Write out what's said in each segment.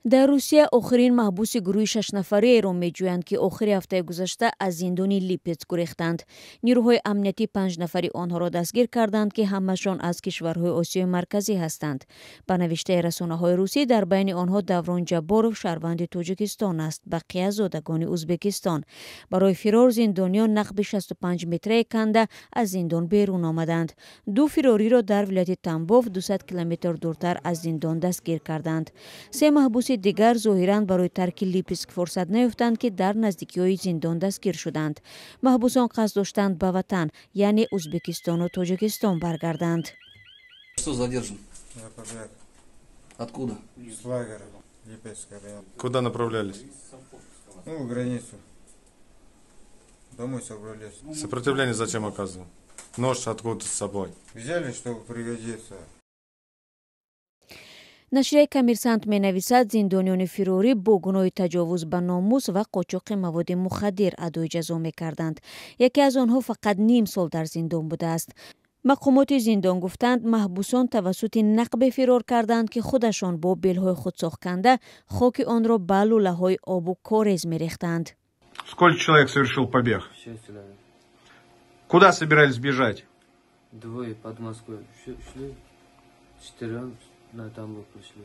Дар Русия охирин маҳбуси гурӯҳи шашнафареро меҷӯянд, ки охири ҳафтаи гузашта аз зиндони Липетск гурехтанд. Нирӯҳои амниятӣ панҷ нафари онҳоро дастгир карданд, ки ҳамашон аз кишварҳои Осиёи Марказӣ ҳастанд. Ба навиштаи расонаҳои русӣ, дар байни онҳо Даврон Ҷабборов, шаҳрванди Тоҷикистон аст, бақия зодагони Ӯзбекистон. Барои фирор зиндониён нақби 65 метрае канда аз зиндон берун омаданд. Ду фирориро дар вилояти Тамбов, 200 километр дуртар аз зиндон, дастгир карданд. Се маҳбуси дигар зоҳиран барои тарки Липетск фурсат наёфтанд, ки дар наздикиҳои зиндон дастгир шуданд. Маҳбусон қасд доштанд ба ватан, яъне Ӯзбекистону Тоҷикистон, баргарданд. Что задержан? Я побег. Откуда? Из лагеря Липецкий район. Куда направлялись? Ну, в границу. Домой собрались. Сопротивление зачем оказывал? Нож откуда с собой? Взяли, чтобы пригодиться. Нашрияи «Коммерсант» менависад, зиндониёни фирорӣ бо гуноҳи таҷовуз ба номус ва қочоқи маводи мухаддир адои ҷазо мекарданд. Яке аз онҳо фақат ним сол дар зиндон будааст. Мақомоти зиндон гуфтанд, маҳбусон тавассути нақбе фирор карданд, ки худашон бо белҳои худсохтканда хоки онро ба лӯлаҳои обу корез мерехтанд. Сколько человек совершил побег? Шесть человек. Куда собирались бежать? Двое под Москвой шли, четырем на Тамбов пришли.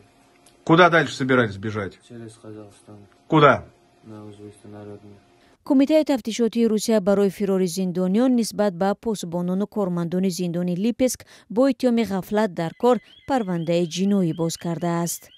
Куда дальше собирались бежать? Через Казахстан. Куда? На Узбекистан, на родину. Кумитаи тафтишотии Русия барои фирори зиндониён нисбат ба посбонону кормандони зиндони Липетск бо иттиҳоми ғафлат дар кор парвандаи ҷиноӣ боз кардааст.